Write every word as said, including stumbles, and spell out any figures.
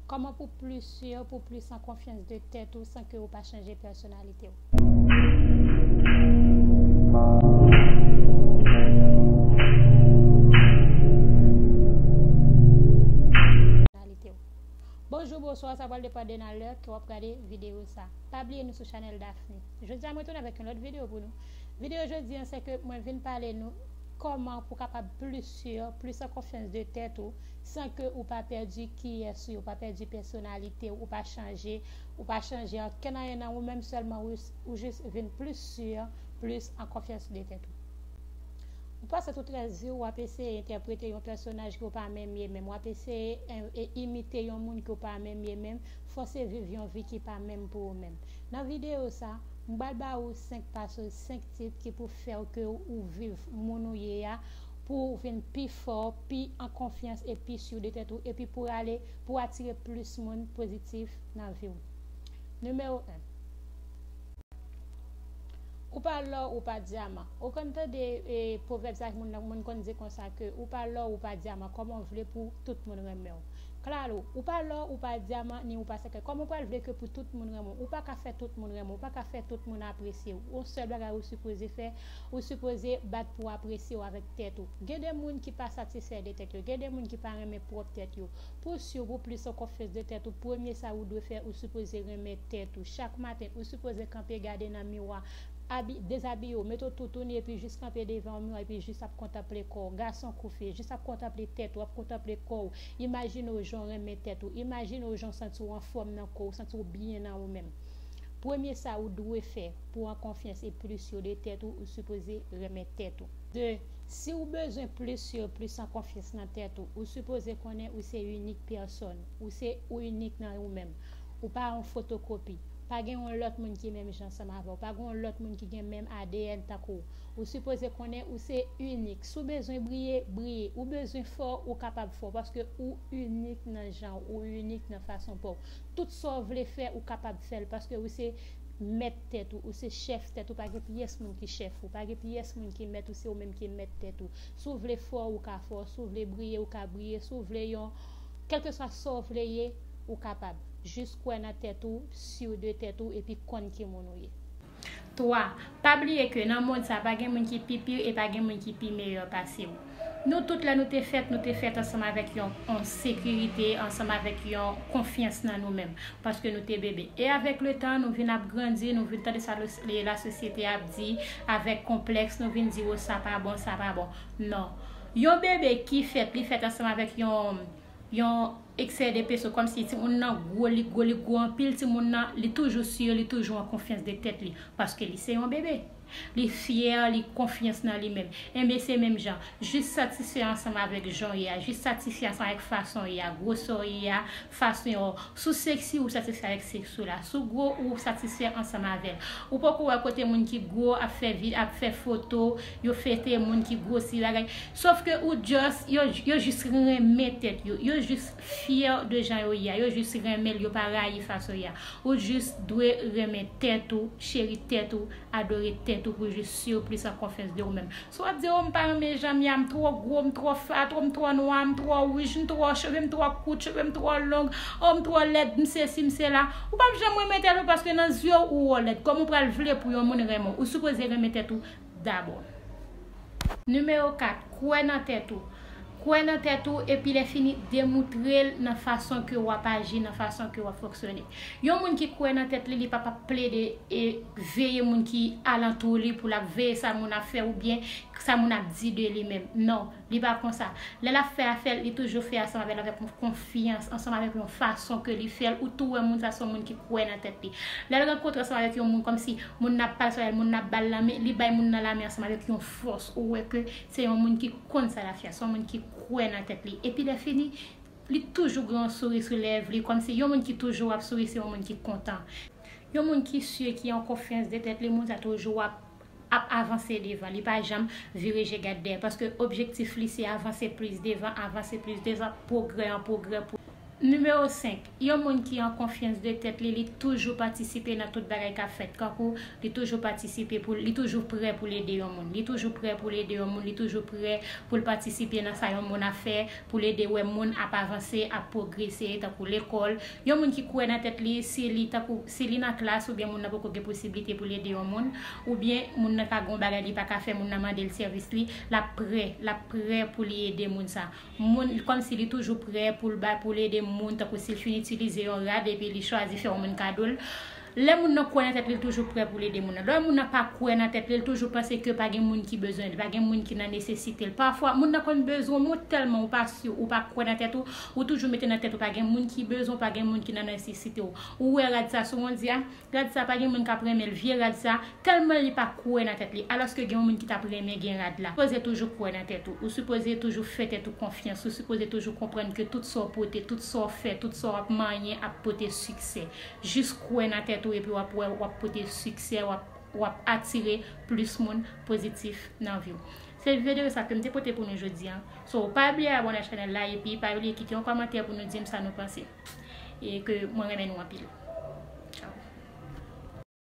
Kòman pou plis si, pou plis an konfyans de tèt ou san ke ou pa chanje pèsonalite w? Bonjou, bonswa, sa pral depann de nan lè ke w ap gade videyo sa. Pa bliye nou sou chanèl Daphne. Jodi a mwen tounen avèk yon lòt videyo pou nou. Videyo jodi an se ke mwen vin pale nou kòman pou kapab plis si, plis an konfyans de tèt ou, san ke ou pa pèdi kiyès ou ye, ou pa pèdi pèsonalite w, ou pa chanje, ou pa chanje ankenn anyen nan ou menm, sèlman ou, ou jis vin plis si, plis an konfyans de tèt ou. Ou pase tout rès vi w ap eseye entèprete yon pèsonaj ke w pa menm ye menm, w ap eseye, e, e, imite yon moun ke w pa menm ye menm, fòse viv yon vi ki pa menm pou ou menm. Nan videyo sa, m pral ba ou senk pasaj, senk tip ki pou fè w ke ou viv moun ou ye a, pou w vin pi fò, pi an konfyans e pi si de tèt ou, epi pou ale, pou atire plis moun pozitif nan vi w. Nimewo en. Ou pa lò, ou pa dyaman. Ou konn tande, e, pwovèb sa moun nan, moun konn di konsa ke ou pa lò, ou pa dyaman, kòman w vle pou tout moun renmen w? Klalo, ou pa lò, ou pa dyaman, ni ou pa sèkèy. Kòman w pral vle ke pou tout moun renmen w? Ou pa ka fè tout moun renmen w, ou pa ka fè tout moun apresye w. Yon sèl bagay ou sipoze fè, ou sipoze bat pou apresye w avèk tèt ou. Gen de moun ki pa satisfè de tèt yo, gen de moun ki pa renmen pwòp tèt yo. Pou si w, pou plis an konfyans de tèt ou, premye sa ou dwe fè, ou sipoze renmen tèt ou. Chak maten, ou sipoze kanpe gade nan miwa, abi-, dezabiye w, mete w toutouni epi jis kanpe devan yon miwa epi jis ap kontanple kò w. Gason kou fi, jis ap kontanple tèt ou, ap kontanple kò w. Imajine w jan w renmen tèt ou. Imajine w jan w santi w anfòm nan kò w, santi w byen nan ou menm. Premye sa ou dwe fè pou w an konfyans e plis si de tèt ou, ou sipoze renmen tèt ou. De, si w bezwen plis si, plis an konfyans nan tèt ou, ou sipoze konnen ou se inik pèsòn, ou se ou inik nan ou menm. Ou pa yon fotokopi. Pa gen yon lòt moun ki menm jan ansanm avè w. Pa gen yon lòt moun ki gen menm A D N tankou w. Ou sipoze konnen ou se inik. Si w bezwen briye, briye. Ou bezwen fò, ou kapab fò. Paske ou inik nan jan w, ou inik nan fason pa w. Tout sa w vle fè, ou kapab fè l. Paske ou se mèt tèt ou, ou se chèf tèt ou. Pa gen pyès moun ki chèf ou. Pa gen pyès moun ki mèt ou, se ou menm ki mèt tèt ou. Si w vle fò, ou ka fò. Si w vle briye, ou ka briye. Si w vle yon, kèlkeswa sa w vle ye, ou kapab. Jis kwè nan tèt ou, si de tèt ou, epi konn ki moun ou ye. Twa, pa bliye ke nan mond sa, pa gen moun ki pi pi e pa gen moun ki pi meyè pase w. Nou tout, lè nou te fèt, nou te fèt ansanm avèk yon, yon sekirite, ansanm avèk yon konfyans nan nou menm, paske nou te bebe. E avèk letan, nou vin ap grandi, nou vin tande sa lo-, le-, lasosyete ap di, avèk konplèks, nou vin di, "O, sa pa bon, sa pa bon." Non. Yon bebe ki fèt, li fèt ansanm avèk yon yon eksè de peso, kòmsi timoun nan gwo, li gwo, li gwo anpil, timoun nan, li toujou si, li toujou an konfyans de tèt li, paske li se yon bebe. Li fyè, li konfyans nan li menm. Enben, se menm jan, jis satisfè ansanm avèk jan w ye a, jis satisfè ansanm avèk fason w ye a, gwosè w ye a, fason w, si w seksi, ou satisfè avèk sèks ou la, si w gwo, ou satisfè ansanm avè l. Ou poko wè kote moun ki gwo ap fè vi-, ap fè foto, yo fete moun ki gwosi bagay. Sòf ke ou just, yo, yo jis renmen tèt yo. Yo jis fyè de jan yo ye a. Yo jis renmen l, yo pa rayi fason yo ye a. Ou jis dwe renmen tèt ou, cheri tèt ou, adore tèt ou pou jis si w plis an konfyans de ou menm. Si w ap di, "O, m pa renmen jan m ye a, m twò gwo, m twò fat, o, m twò nwa, m twò wouj, m twò, cheve m twò kout, cheve m twò long, o, m twò lèd, m sesi, m sela." Ou p ap janm renmen tèt ou paske nan zye w ou wè w lèd. Kòman w pral vle pou yon moun renmen w? Ou sipoze renmen tèt ou dabò. Nimewo kat, kwè nan tèt ou. Kwè nan tèt ou epi lè fini demoutre l nan fason ke w ap aji, nan fason ke w ap fonksyone. Yon moun ki kwè nan tèt li, li p ap ap plede e veye moun ki alantou li pou l ap veye sa moun ap fè oubyen sa moun ap di de li menm. Non, li pa konsa. Lè l ap fè afè l, li toujou fè ansanm avè l avèk yon konfyans, ansanm avèk yon fason ke li fè l. Ou tou wè moun sa se yon moun ki kwè nan tèt li. Lè l rankontre ansanm avèk yon moun kòmsi moun nan ap pale sou l, moun nan ap ba l lanmen, li bay moun nan lanmen ansanm avèk yon fòs. Ou wè ke se yon moun ki konn sa l ap fè, se yon moun ki kwè nan tèt li. Epi lè fini, li toujou gen yon souri sou lèv li, kòmsi yon moun ki toujou ap souri, se yon moun ki kontan. Yon moun ki si, ki an konfyans de tèt li, moun sa toujou ap, ap avanse devan. Li pa janm vire je gad dèyè, paske objektif li se avanse plis devan, avanse plis devan, pwogrè an pwogrè pou Nimewo senk, yon moun ki an konfyans de tèt li, li toujou patisipe nan tout bagay k ap fèt. Kankou, li toujou patisipe pou, li toujou prè pou l ede yon moun. Li toujou prè pou l ede yon moun, li toujou prè pou l patisipe nan sa yon moun ap fè, pou l ede wè moun ap avanse, ap pwogrese, tankou lekòl. Yon moun ki kwè nan tèt li, si li tankou, si li nan klas oubyen moun nan poko gen posiblite pou l ede yon moun, oubyen moun nan ka gen yon bagay li pa ka fè, moun nan mande l sèvis li, l ap prè, l ap prè pou li ede moun sa. Moun, kòmsi li toujou prè pou l ba, pou l ede moun, tankou si l fin itilize yon rad epi li chwazi fè yon moun kado l. Lè moun nan kwè nan tèt li, li toujou prè pou l ede moun nan. Lè moun nan pa kwè nan tèt li, li toujou panse ke pa gen moun ki bezwen li, pa gen moun ki nan nesesite l. Pafwa, moun nan konn bezwen w, men tèlman ou pa si, ou pa kwè nan tèt ou, ou toujou mete nan tèt ou pa gen moun ki bezwen w, pa gen moun ki nan nesesite w. Ou wè rad sa sou moun di a, gad sa, pa gen moun k ap renmen l, vye rad sa, tèlman li pa kwè nan tèt li. Alòske gen yon moun ki t ap renmen gen rad la. Ou sipoze toujou kwè nan tèt ou. Ou sipoze toujou fè tèt ou konfyans. Ou sipoze toujou konprann ke tout sa w pote, tout sa w fè, tout sa w ap manyen ap pote siksè. Jis kwè nan tèt ou epi w ap wè w ap pote siksè, w ap, w ap atire plis moun pozitif nan vi w. Se videyo sa ke m te pote pou nou jodi a. So, pa bliye abòne ak chanèl la epi pa bliye kite yon kòmantè pou nou di m sa nou panse. E ke mwen renmen nou anpil. Tchao.